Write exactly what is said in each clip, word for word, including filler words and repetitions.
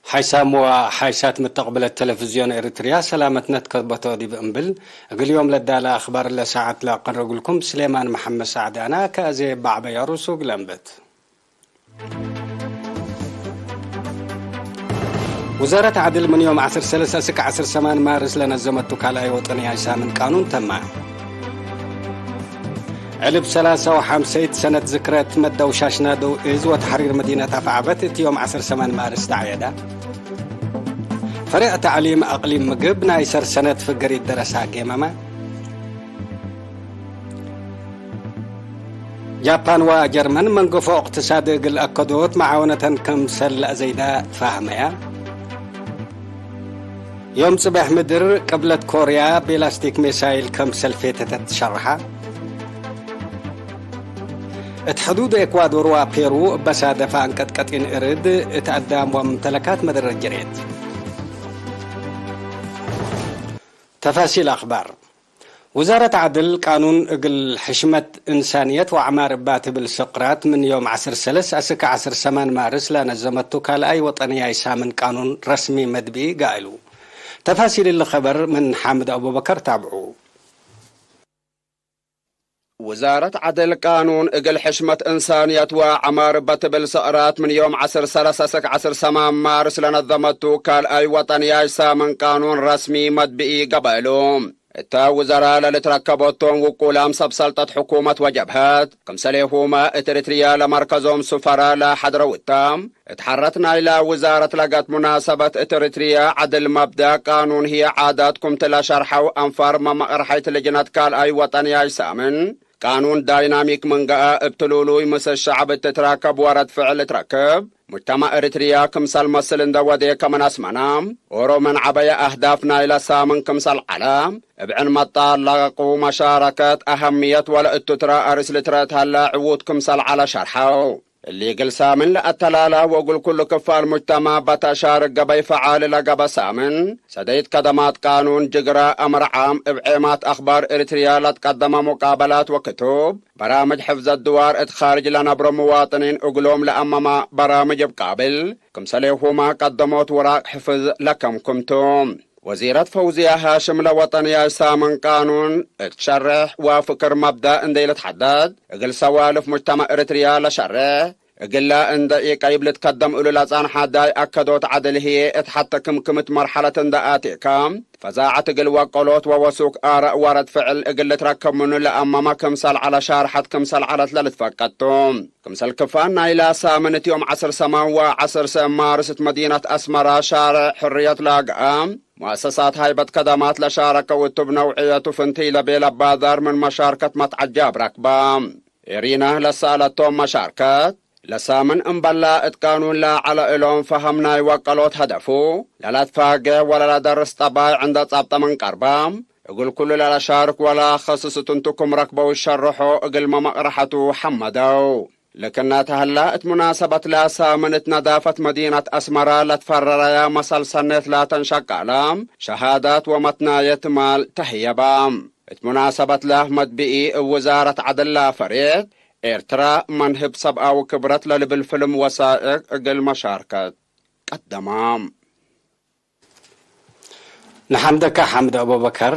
ሓይሳም ወሓይሳት ምተቅብለት ተለፍዝዮን ኤሪትርያ፣ ሰላመትነ ትከበቶ ዲብ እምብል፣ እግል ዮም ለዳለ አክባር ለሰዓት ለአቀርብ እግልኩም ስሌማን መሐመድ ሳዕድ አነ። ከአዜ በዐበያ ሩሱ እግል አንብት። ውዛረት ዐድል ምን ዮም ዐስር ሰለስ አስክ ዐስር ሰማን ማርስ ለነዘመቱ ካልኣይ ወጠንያይ ሳምን ቃኑን ተመ። ዕልብ ሰላሳ ወሐምሰይት ሰነት ዝክረት መደውሻሽ ናደው እዝ ወተሕሪር መዲነት አፍዓበት እት ዮም ዐስር ሰማን ማርስ ተዐየደ። ፈሬዕ ተዕሊም አቅሊም ምግብ ናይ ሰር ሰነት ፍግር ይደረሳ ጌመመ። ጃፓን ወጀርመን መንገፎ እቅትሳድ እግል አከዶት መዓወነተን ክምሰል ለአዘይዳ ተፋህመያ። ዮም ጽበሕ ምድር ቅብለት ኮርያ ቤላስቲክ ሜሳይል ክምሰል ፌተተት ሸርሐ። እት ሕዱድ ኤኳዶር ወፔሩ እበ ሳደፈ አንቀጥቀጢን እርድ እት አዳም ወምምተለካት መደረት ጅሬት። ተፋሲል አክባር። ውዛረት ዐድል ቃኑን እግል ሕሽመት እንሳንየት ወአዕማር እባ ትብል ሰቅራት ምን ዮም ዐስር ሰለስ አስክ ዐስር ሰማን ማርስ ለነዘመቱ ካልኣይ ወጠንያይ ሳምን ቃኑን ረስሚ መድብኢ ገአሉ። ተፋሲል እሊ ከበር ምን ሓምድ አቡበከር ታብዑ። ውዛረት ዐድል ቃኑን እግል ሕሽመት እንሳንየት ወዐማር እባ ትብል ሰቅራት ምን ዮም ዐስር ሰለስ አስክ ዐስር ሰማን ማርስ ለነዘመቱ ካልኣይ ወጠንያይ ሳምን ቃኑን ረስሚ መድብኢ ገበእሉ። እተ ውዘራ ለልትረከቦቶም ውቁላም ሰብ ሰልጠት ሕኩመት ወጀብሀት፣ ክምሰሌሁመ እት ኤሪትርያ ለመርከዞም ሱፈራ ለሐድረው እተ፣ እት ሐረት ናይላ ውዛረት ለገት ሙናሰበት እት ኤሪትርያ ዐድል መብደእ ቃኑን ህዬ ዓዳት ክምቲ ለሸርሐው አንፋር መመቅርሐይት ልጅነት ካልኣይ ወጠንያይ ሳምን፣ ቃኑን ዳይናሚክ ምን ገአ እብ ትሉሉይ ምስል ሸዕብ እት ትራከብ ወረድ ፍዕል እት ረክብ፣ ሙጅተማዕ ኤሪትርያ ክምሰል መስል እንደ ወዴከ ምን አስመነ፣ ኦሮ ምን ዐበየ አህዳፍ ናይለ ሳምን ክምሰል ዐለ፣ እብ ዕን መጣለቁ መሻረከት አሀምየት ወለእቱ ትረ አርስ ልትረት ሀለ ዕዉት ክምሰል ዐለ ሸርሐው። እሊ እግል ሳምን ለአተላላ ወእግል ኩሉ ክፋል ሙጅተማዕ በተሻርክ ገበይ ፈዓል ለገበ ሳምን፣ ሰደይት ከደማት ቃኑን፣ ጅግረ፣ አምር ዓም፣ እብ ዔማት አክባር ኤሪትርያ ለትቀደመ ሙቃበላት ወክቱብ፣ በራምጅ ሕፍዘ ድዋር እት ካርጅ ለነብሮ ምዋጥኒን እግሎም ለአመመ በራምጅ እብ ቃብል፣ ክምሰሌሁመ ቀደሞት ውራቅ ሕፍዝ ለከምክም ቱ። ወዚረት ፈውዝያ ሃሽም ለወጠንያይ ሳምን ቃኑን እት ሸሬሕ ወፍክር መብደእ እንዴ ልትሐደድ፣ እግል ሰዋልፍ ሙጅተመዕ ኤሪትርያ ለሸሬሕ፣ እግለ እንደ ኢቀይብ ልትከደም እሉ ለጸንሐ ዳይ አከዶት ዐድል ህዬ እት ሐቴ ክምክምት መርሐለት እንደ አቴከ፣ ፈዛዐት እግል ወቀሎት ወወሱክ አረእ ወረድ ፍዕል እግል ልትረከብ ምኑ ለአመመ ክምሰል ዐለ ሻርሐት ክምሰል ዐለት ለልትፈቀድ ቱ። ክምሰል ክፋን ናይላ ሳምን እት ዮም ዐስር ሰማን ወዐስር ሰእማርስ እት መዲነት አስመራ ሻርዕ ሕርየት ለአግአ ሙአሰሳት ሃይበት ከደማት ለሻረከው እቱ እብ ነውዕየቱ ፍንቲይ ለቤለ ባዳር ምን መሻርከት መትዐጃብ ረክበ። ኤሪና ለሰአለቶም መሻርከት፣ ለሳምን እምበላ እት ቃኑን ለዐለ እሎም ፈሀም ናይ ወቀሎት ሀደፉ፣ ለለትፋጌ ወለለደርስ ጠባይዕ እንደ ጸብጠ ምን ቀርበ፣ እግል ኩሉ ለለሻርክ ወለአከስስ እት እንቱ ክም ረክበው ሸርሖ እግል መመቅረሐቱ ሐመደው። ልክነተ ህለ እት ሙናሰበት ለሳምን እት ነዳፈት መዲነት አስመራ ለትፈረረየ መሰል ሰኔት ላተን ሸቃለ ሸሃዳት ወመትናየት ማል ተህየበ። እት ሙናሰበት ለህ መድብኢ እብ ውዛረት ዐድል ለፈሬት ኤርትራ መንህብ ሰብአዊ ክብረት ለልብል ፍልም ወሳእክ እግል መሻርከት ቀደመ። ንሐምደከ ሓምድ አቡበከር።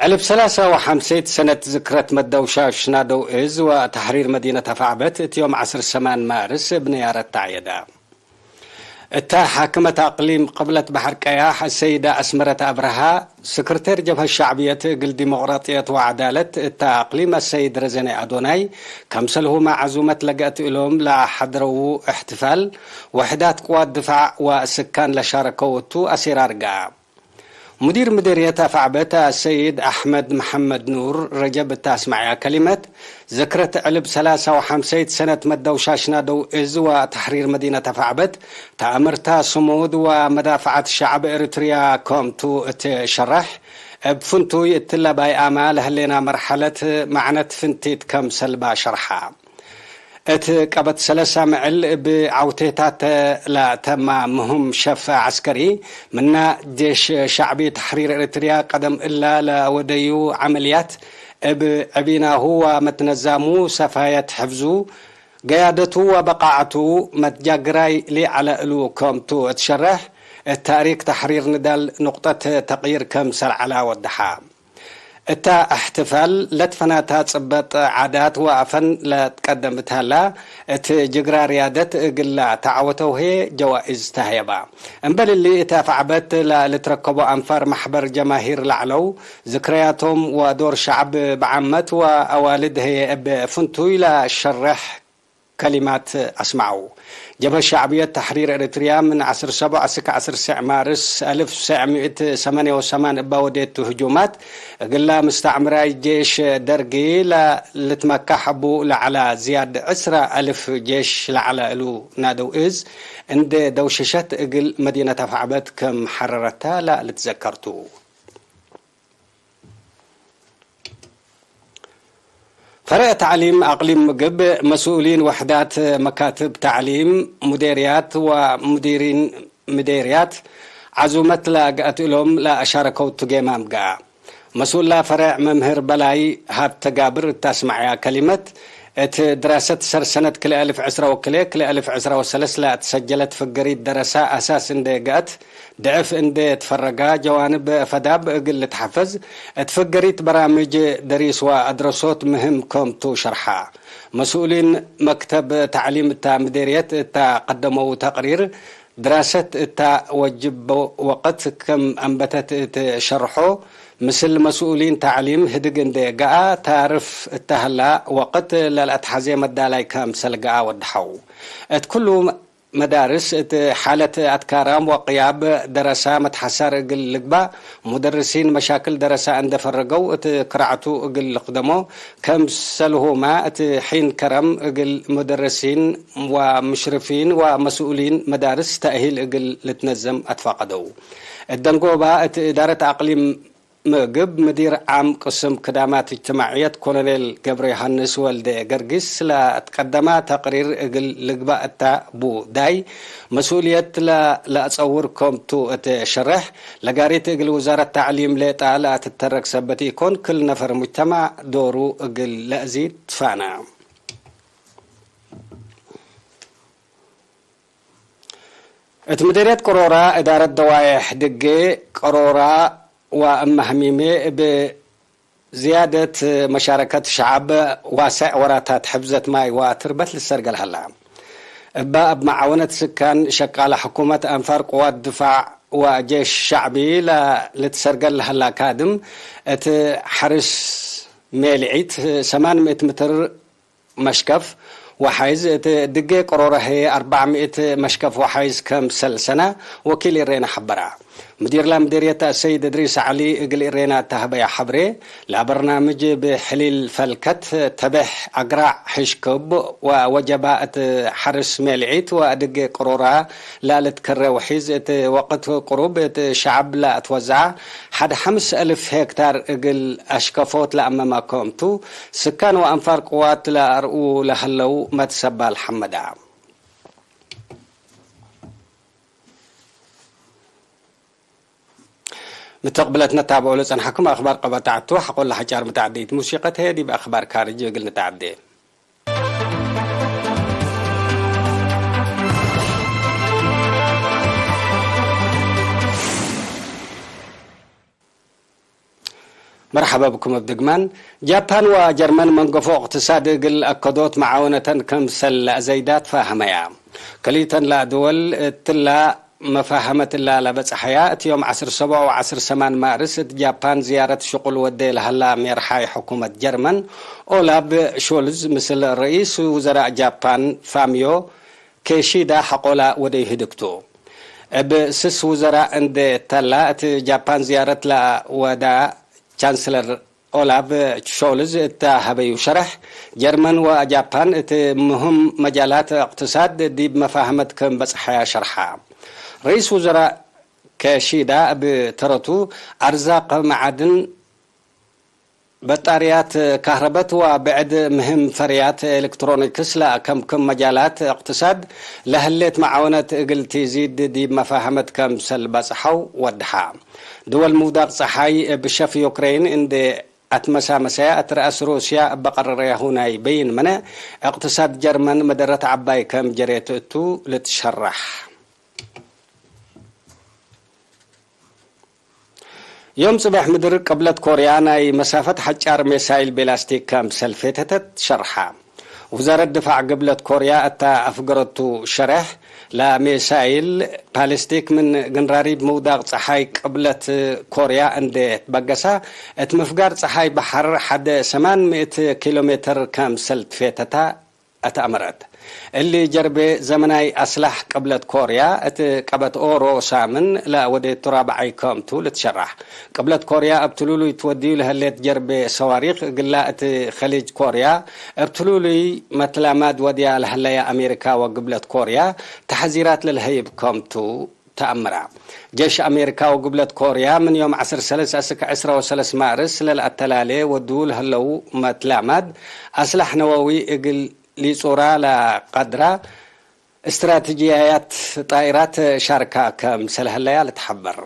ዕልብ ሰላሳ ወሐምሰይት ሰነት ዝክረት መደውሻሽ ናደው እዝ ወተሕሪር መዲነት አፍዓበት እት ዮም ዐስር ሰማን ማርስ እብ ንያረት ተዐየደ። እተ ሓክመት አቅሊም ቅብለት በሐር ቀያሕ አሰይደ አስመረት አብርሃ፣ ስክርቴር ጀብሀት ሸዕብየት እግል ዲሞቅራጥየት ወዐዳለት እተ አቅሊም አሰይድ ረዘነ አዶናይ፣ ከምሰልሁመ ዐዙመት ለገአት እሎም ለሐድረዉ እሕትፋል፣ ወሕዳት ቅዋት ድፋዕ ወስካን ለሻረከው እቱ አሴራር ገአ። ሙዲር ምዴርየት አፍዓበት አሰይድ አሕመድ መሐመድ ኑር ረጀብ እተ አስመዐያ ከሊመት፣ ዝክረት ዕልብ ሰላሳ ወሐምሰይት ሰነት መደውሻሽ ናደው እዝ ወተሕሪር መዲነት አፍዓበት፣ ተአምርታ ስሙድ ወመዳፍዐት ሸዕብ ኤሪትርያ ከምቱ እት ሸረሕ፣ እብ ፍንቱይ እትለ ባይአመ ለህሌና መርሐለት መዕነት ፍንቲት ከምሰልባ ሸርሐ። እት ቀበት ሰለሳ ምዕል እብ ዐውቴታተ ለተማ ምህም ሸፍ ዐስከሪ፣ ምና ጄሽ ሸዕቢ ተሕሪር ኤሪትርያ ቀደም እላ ለወደዩ ዐመልያት፣ እብ ዕቢናሁ ወመትነዛሙ ሰፋየት ሕፍዙ፣ ገያደቱ ወበቃዐቱ መትጃግራይ ሊዐለ እሉ ከምቱ እት ሸረሕ፣ እት ታእሪክ ተሕሪር ንዳል ኑቅጠት ተቅይር ከምሰል ዐላ ወደሓ። እታ እሕትፋል ለትፈናታ ጽበጥ ዓዳት ወአፈን ለትቀደም እት ሀላ፣ እት ጅግራ ርያደት እግል ለተዐወተው ህዬ ጀዋኢዝ ተሀየባ። እምበል እሊ፣ እት አፍዐበት ለልትረከቦ አንፋር መሕበር ጀማሂር ለዐለው፣ ዝክርያቶም ወዶር ሸዕብ ብዓመት ወአዋልድ ህዬ እብ ፍንቱይ ለሸሬሕ ከሊማት አስመዐው። ጀብሀት ሸዕብየት ተሕሪር ኤሪትርያ ምን ዐስር ሰቡዕ እስክ ዐስር ሰዕ ማርስ አልፍ ሰዕ ምእት ሰማንየ ወሰማን እበ ወዴቱ ህጁማት፣ እግላ ምስተዕምራይ ጄሽ ደርጊ ለልትመካሕ እቡ ለዐላ ዝያድ ዕስረ አልፍ ጄሽ ለዐለ እሉ ናደው እዝ እንዴ ደውሸሸት እግል መዲነት አፍዐበት ክም ሐረረተ ለልትዘከር ቱ። ፈርዕ ተዕሊም አቅሊም ምግብ፣ መስኡሊን ወሕዳት መካትብ ተዕሊም፣ ሙዴርያት ወሙዲሪን ምዴርያት፣ ዐዙመት ለአግአት እሎም ለአሻረከው ቱ ጌማም ገአ። መስኡላ ፈርዕ መምህር በላይ ሀብተ ጋብር እት አስመዐያ ከሊመት፣ እት ድራሰት ሰር ሰነት ክልኤ አልፍ ዕስረ ወክልኤ፣ ክልኤ አልፍ ዕስረ ወሰለስ ለአትሰጀለት ፍግሪት ደረሳ አሳስ እንዴ ገአት፣ ድዕፍ እንዴ ትፈረጋ ጀዋንብ ፈዳብ እግል ልትሐፈዝ፣ እት ፍግሪት በራምጅ ደሪስ ወአድረሶት ምህም ክም ቱ ሸርሐ። መስኡሊን መክተብ ተዕሊም እታ ምዴርየት እታ ቀደመው ተቅሪር፣ ድራሰት እታ ወጅብ ወቅት ክም አንበተት እት ሸርሖ፣ ምስል መስኡሊን ተዕሊም ህድግ እንዴ ገአ፣ ታርፍ እተ ሀላ ወቅት ለልአትሐዜ መዳላይ ከምሰል ገአ ወድሐው። እት ክሉ መዳርስ እት ሓለት አትካራም ወቅያብ ደረሳ መትሐሳር እግል ልግባእ፣ ሙደርሲን መሻክል ደረሳ እንደ ፈረገው እት ክርዐቱ እግል ልክደሞ፣ ከምሰልሁመ እት ሒን ከረም እግል ሙደርሲን ወምሽርፊን ወመስኡሊን መዳርስ ተእሂል እግል ልትነዘም አትፋቀደው። እት ደንጎባ እት እዳረት አቅሊም ምግብ፣ ምዲር ዓም ቅስም ክዳማት እጅትማዕየት ኮሎኔል ገብረዮሃንስ ወልደ ገርጊስ ለአትቀደማ ተቅሪር እግል ልግባእ እተ ቡ፣ ዳይ መስኡልየት ለለአጸውር ክም ቱ እት ሸሬሕ፣ ለጋሪት እግል ውዛረት ተዕሊም ሌጣ ለአትተረግ ሰበት ኢኮን፣ ክል ነፈር ሙጅተማዕ ዶሩ እግል ለአዚድ ትፋነ። እት ምዴርየት ቅሮራ፣ እዳረት ደዋዬሕ ድጌ ቅሮራ ወእመ ሐሚሜ እብ ዝያደት መሻረከት ሸዐብ ዋሰዕ ወራታት ሕፍዘት ማይ ወትርበት ልትሰርገል ሀላ። እበ እብ መዓወነት ስካን ሸቃለ ሕኩመት አንፋር ቅዋት ድፋዕ ወጄሽ ሸዕቢ ለልትሰርገል ለሀላ ካድም፣ እት ሐርስ ሜልዒት ሰማን ምእት ምትር መሽከፍ ወሐይዝ፣ እት ድጌ ቅሮረ ህዬ አርበዕ ምእት መሽከፍ ወሐይዝ ከምሰል ሰነ ወኪል ኢሬና ሐበራ። ምዲርላ ምዴርየት አሰይድ እድሪስ ዐሊ እግል ኢሬና እተ ሀበያ ሐብሬ፣ ለበርናምጅ ብሕሊል ፈልከት ተቤሕ አግራዕ ሕሽ ክብ ወወጀባ እት ሐርስ ሜልዒት ወድጌ ቅሮራ ለልትከረ ወሒዝ፣ እት ወቅት ቅሩብ እት ሸዐብ ለአትወዘዐ ሐድ ሐምስ አልፍ ሄክታር እግል አሽከፎት ለአመመ ክም ቱ፣ ስካን ወአንፋር ቅዋት ለአርኡ ለሀለው መትሰባል ሐመዳ። ምተቅብለት ነታብዖ ለጸንሐኩም አክባር ቀበጣዕቱ ሐቆለ ሐጫር ምተዓደይት ሙሲቀት ህዬ ዲብ አክባር ካርጅ እግል ንተዓዴ። መርሐበ ብኩም እብ ድግማን። ጃፓን ወጀርመን መንገፎ እቅትሳድ እግል አከዶት መዓወነተን ክምሰል ለአዘይዳ ትፋሀመያ። ክልኢተን ለአድወል እትላ መፋሀመት እላ ለበጽሐያ፣ እት ዮም ዐስር ሰቡዕ ወዐስር ሰማን ማርስ እት ጃፓን ዝያረት ሽቁል ወዴ ለሀላ ሜርሓይ ሕኩመት ጀርመን ኦላፍ ሾልዝ ምስል ርኢስ ውዘራእ ጃፓን ፋሚዮ ኬሺዳ ሐቆላ ወደዩ ህድግቱ። እብ ስስ ውዘራእ እንዴ ተላ፣ እት ጃፓን ዝያረት ለወዳ ቻንስለር ኦላፍ ሾልዝ እተ ሀበዩ ሸረሕ፣ ጀርመን ወጃፓን እት ምህም መጃላት እቅትሳድ ዲብ መፋህመት ክም በጽሐያ ሸርሐ። ርኢስ ውዘራእ ኬሺዳ እብ ተረቱ፣ አርዛቅ መዓድን፣ በጣርያት ካህረበት ወብዕድ ምህም ፈርያት ኤሌክትሮኒክስ ለአከምክም መጃላት እቅትሳድ ለህሌት መዓወነት እግል ቲዚድ ዲብ መፋህመት ከምሰል በጽሐው ወድሐ። ድወል ምውዳቅ ጸሓይ እብ ሸፍ ዩክሬን እንዴ አትመሳመሰያ፣ እት ረአስ ሩስያ እበ ቀረረያሁ ናይ በይን መነ፣ እቅትሳድ ጀርመን መደረት ዐባይ ከም ጀሬት እቱ ልትሸራሕ። ዮም ጽበሕ ምድር ቅብለት ኮርያ ናይ መሳፈት ሐጫር ሜሳይል ቤላስቲክ ከምሰል ፌተተት ሸርሐ። ውዛረት ድፋዕ ግብለት ኮርያ እተ አፍገረቱ ሸሬሕ፣ ለሜሳይል ፓሊስቲክ ምን ግንራሪብ ምውዳቅ ጸሓይ ቅብለት ኮርያ እንዴ ትበገሳ፣ እት ምፍጋር ጸሓይ በሐር ሐደ ሰማን ምእት ኪሎ ሜትር ከምሰል ትፌተታ እት አመረት። እሊ ጀርቤ ዘመናይ አስላሕ ቅብለት ኮርያ እት ቀበት ኦሮ ሳምን ለወዴቱ ራብዓይ ከምቱ ልትሸራሕ። ቅብለት ኮርያ እብ ትሉሉይ ትወድዩ ለህሌት ጀርቤ ሰዋሪክ እግላ እት ከሊጅ ኮርያ እብ ትሉሉይ መትላማድ ወድያ ለህለያ አሜሪካ ወግብለት ኮርያ ተሐዚራት ለልሀይብ ከምቱ ተአምራ። ጀሽ አሜሪካ ወግብለት ኮርያ ምን ዮም ዐስር ሰለስ አስክ ዕስራ ወሰለስ ማርስ ለልአተላሌ ወዱ ለህለው መትላማድ አስላሕ ነወዊ እግል ሊጹራ ለቀድራ እስትራትጂያያት ጣኢራት ሻርካ ከምሰል ህለያ ልትሐበር።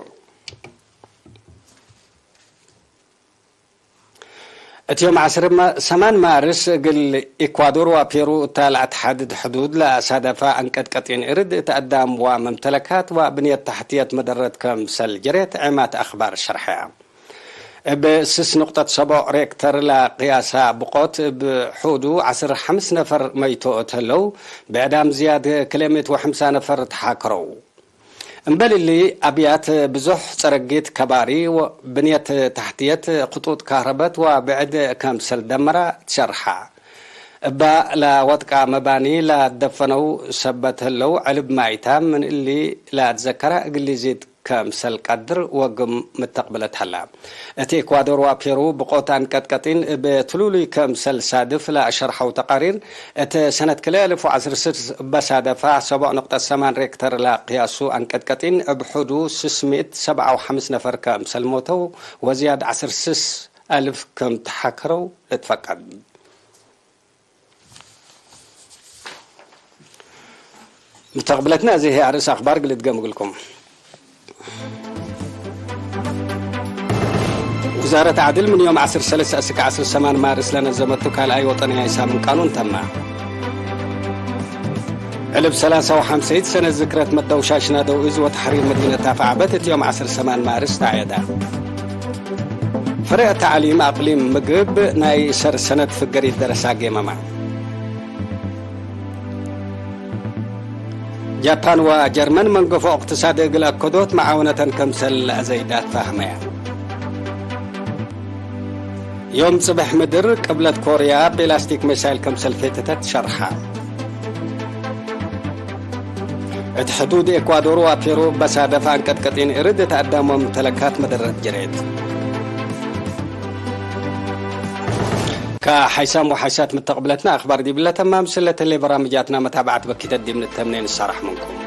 እት ዮም ዐስር ሰማን ማርስ እግል ኢኳዶር ወፔሩ እታ ለአትሐድድ ሕዱድ ለአሳደፋ አንቀጥቀጢን እርድ እት አዳም ወመምተለካት ወብንየት ተሕትየት መደረት ከምሰል ጀሬት ዔማት አክባር ሸርሐያ። እብ ስስ ንቁጠት ሰቦዕ ሬክተር ለቅያሳ ብቆት እብ ሑዱ ዐስር ሐምስ ነፈር መይቶ እት ህለው፣ ብዕዳም ዝያድ ክልኤ ምእት ወሐምሳ ነፈር ተሓክረው። እምበል እሊ፣ አብያት ብዙሕ ጸረጊት ከባሪ ወብንየት ተሕትየት፣ ክጡጥ ካህረበት ወብዕድ ከምሰል ደመራ ትሸርሐ። እባ ለወድቃ መባኒ ለደፈነው ሰበት ህለው፣ ዕልብ ማይታ ምን እሊ ለአትዘከረ እግል ሊዚድ ከምሰል ቀድር ወግም ምተቅብለት ሀላ። እት ኤኳዶር ወፔሩ ብቆት አንቀጥቀጢን እብ ትሉሉይ ከምሰል ሳድፍ ለአሸርሐው ተቃሪር፣ እት ሰነት ክልኤ አልፍ ወዐስር ስስ እበ ሳደፋ ሰቦዕ ንቅጠት ሰማን ሬክተር ለቅያሱ አንቀጥቀጢን እብ ሑዱ ስስ ምእት ሰብዓ ወሐምስ ነፈር ከምሰል ሞተው ወዝያድ ዐስር ስስ አልፍ ከም ተሓከረው ልትፈቀድ። ምተቅብለትነ አዜ ህይ አርእስ አክባር እግል እድገም እግልኩም። ውዛረት ዐድል ምን ዮም ዐስር ሰለስ እስክ ዐስር ሰማን ማርስ ለነዘመቱ ካልኣይ ወጠንያይ ሳምን ቃኑን ተመ። ዕልብ ሰላሳ ወሐምሰይት ሰነት ዝክረት መደውሻሽ ናደው እዝ ወተሕሪር መዲነት አፍዓበት እት ዮም ዐስር ሰማን ማርስ ተዐየደ። ፍሬዕ ተዕሊም አቅሊም ምግብ ናይ ሰር ሰነት ፍገሪት ደረሳ ጌመመ። ጃፓን ወጀርመን መንገፎ እቅትሳድ እግል አከዶት መዓውነተን ከምሰል ለአዘይዳት ፋህመያ። ዮም ጽብሕ ምድር ቅብለት ኮርያ ቤላስቲክ ሚሳይል ከምሰል ፌተተት ሸርሐ። እት ሕዱድ ኤኳዶር ወፔሩ በሳደፈ አንቀጥቀጢን እርድ እት አዳም ወምተለካት መደረት ጅሬት። ከሓይሳም ወሓይሳት ምተቅብለትነ አክባር ዲብለ ተማም ስለተሌ በራምጃትና መታብዓት በኪተት ዲብ ንተምኔ ንሳራሕ ምንኩም።